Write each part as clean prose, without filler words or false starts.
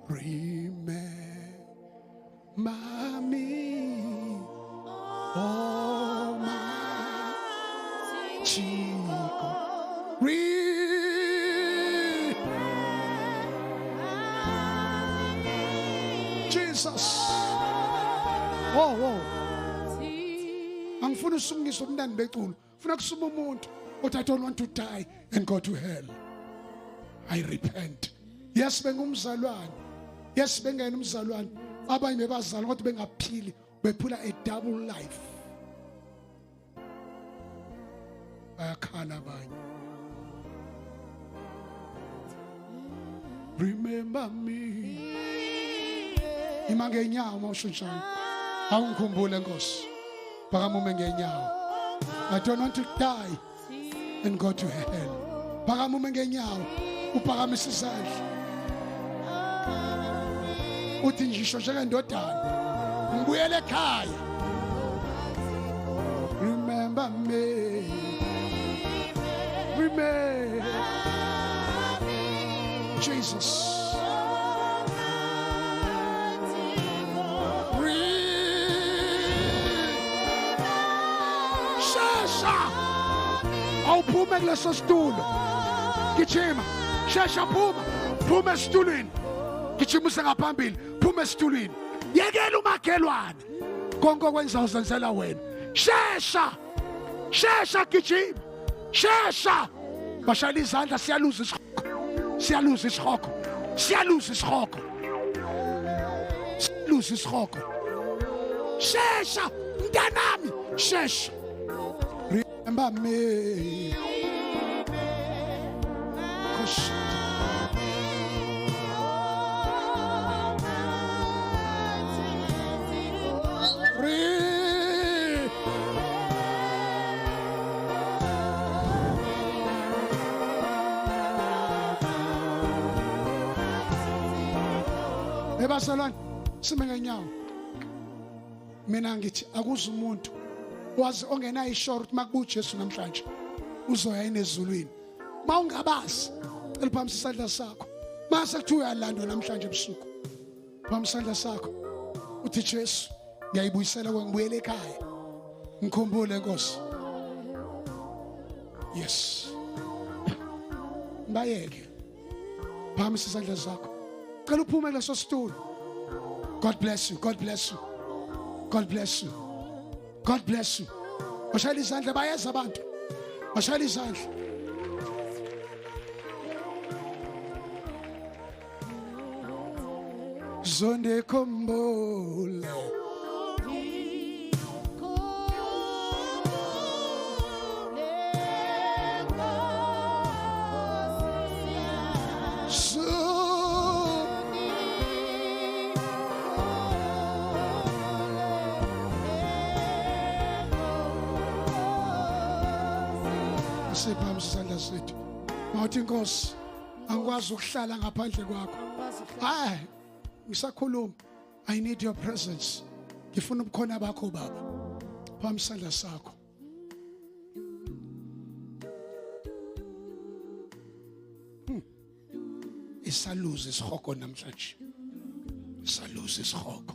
Remember me, oh my God. Jesus. Oh, oh. Angifuni usungisa umntana beculo. Funa kusuma umuntu othi I don't want to die and go to hell. I repent. Yes, bengumzalwane. Yes, bengena umzalwane. Abanye bebazalwa kodwa bengaphili, bephila a double life. Bayakhala abanye. Remember me. Ima ngenyawo mawusho njalo. Awungikhumbule Nkosi. Phakama ume ngenyawo. I don't want to die and go to hell. Phakama ume ngenyawo. Uphakamise isandla. Uthi ngisho njengendodana. Ngibuyele ekhaya. Remember me. Remember Jesus. Shesha. Awuphume kuleso situlo. Gijima. Shesha phuma. Phuma esitulweni. Gijima usengaphambili. Phuma esitulweni. Yekela umakhelwane. Konke okwenza uzenzela wena. Shesha. Shesha gijima. Shesha. Bashayela izandla, siyaluza isihogo. Siyaluza isihogo. Siyaluza isihogo. Siyaluza isihogo. Shesha mntanami, shesha. Remember me. Ebazalwane, sime ngenyawo. Mina ngithi akuze umuntu wazi ongenayo ishoro ukuthi makubuya uJesu namhlanje uzoya ezulwini. Mawungabazi, cela uphakamisa isandla sakho. Mase kuthiwa uyalandwa namhlanje ebusuku, phakamisa isandla sakho uthi Jesu ngiyayibuyisela kwengibuyele ekhaya. Ngikhumbule Nkosi. Yes. Bayeke. Phakamisa isandla sakho. Cela uphume kuleso situlo. God bless you. God bless you. God bless you. God bless you. Bashayela izandla, bayeza abantu. Bashayela izandla. Zonde khumbule. Siphamisa isandla sethu. Mawuthi Nkosi, angikwazi ukuhlala ngaphandle kwakho. Hayi, ngisakhuluma. I need your presence. Ngifuna ubukhona bakho baba. Phamisa isandla sakho. Isaluze isihogo namhlanje. Isaluze isihogo.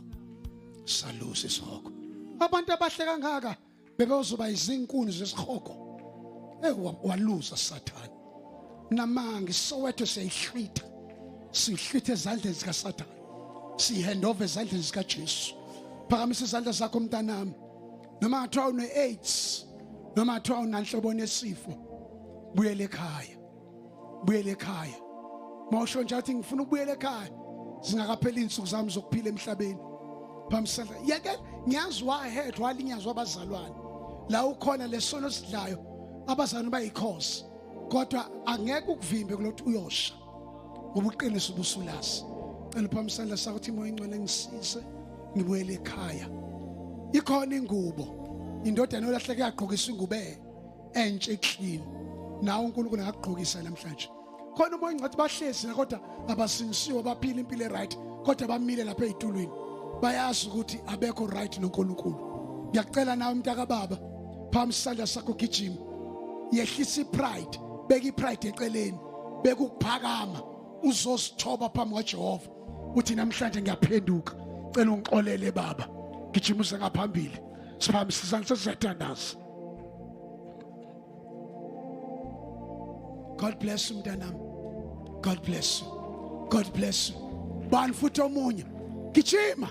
Isaluze isihogo. Abantu abahle kangaka bebezoba izinkuni zesihogo. Waluza Sathane. Namanga iSoweto siyayihlwitha. Sihlwitha ezandleni zikaSathane. Sihandova ezandleni zikaJesu. Phakamisa izandla zakho mntanami. Noma ngathiwa une-AIDS, noma ngathiwa unanhlobo nesifo, buyele ekhaya. Buyele ekhaya. Mawusho nje athi ngifuna ukubuyela ekhaya, zingakapheli insuku zami zokuphila emhlabeni. Phamisa isandla. Yeke ngiyazi wahead walinyazwa abazalwane. La ukhona lesono sidlayo abazalwane bayikhosi. Kodwa angeke ukuvimbe kulothi uyosha. Ngoba uqiniso ubusulazi. Cela uphamise isandla sakho uthi Moya Ingcwele ngisize ngibuyele ekhaya. Ikhona ingubo. Indodana olahleke yagqokisa ingubo entsha eclean. Nawe uNkulunkulu angakugqokisa namhlanje. Khona umoya ingcwathi bahlezi la kodwa abasindisiwe, baphila impilo eright kodwa bamile lapha ezitulwini. Bayazi ukuthi abekho right noNkulunkulu. Ngiyacela nawe mntaka baba, phamisa isandla sakho gijima. Yehlisa ipride, beka ipride eceleni, beka ukuphakama, uzosithoba phambi kwaJehova. Uthi namhlanje ngiyaphenduka, cela ungixolele baba. Gijima uze ngaphambili, siphakamise isandla sesiyathandaza. God bless you mntanami. God bless you. God bless you. Bani futhi omunye. Gijima.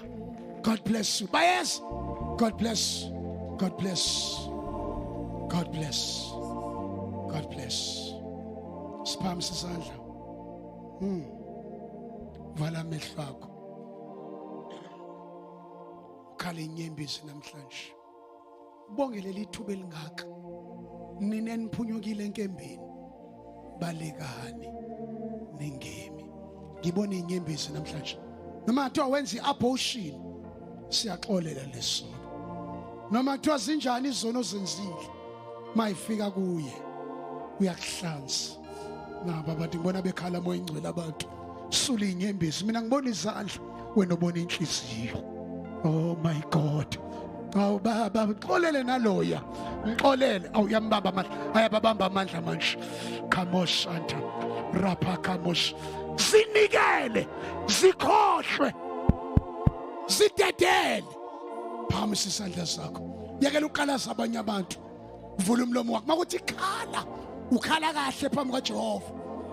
God bless you. Bayeza. God bless. God bless. God bless. God bless. Siphakamise isandla. Vala amehlo akho. Ukhala inyembezi namhlanje. Bonge leli thuba elingaka. Nina eniphunyukile enkembeni. Balekani ningemi. Ngibona inyembezi namhlanje. Noma kuthiwa wenza iabortion, siyaxolela lesono. Noma kuthiwa zinjani izono ozenzile, mayifika kuye uyakuhlanza. Naba abantu ngibona bekhala moya ingcwele abantu. Sula inyembezi, mina ngibona izandla, wena ubona inhliziyo. Oh my God. Awu baba, mxolele naloya. Mxolele. Awu yambamba amandla. Ayababamba amandla manje. Kamos anta. Rapa kamos. Zinikele, zikhohlwe. Zidedele. Phakamisa isandla sakho. Yekela uqalaza abanye abantu. Vula umlomo wakho. Makuthi khala, ukhala kahle phambi kaJehova.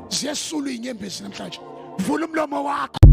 Ziyesula inyembezi namhlanje. Vula umlomo wakho.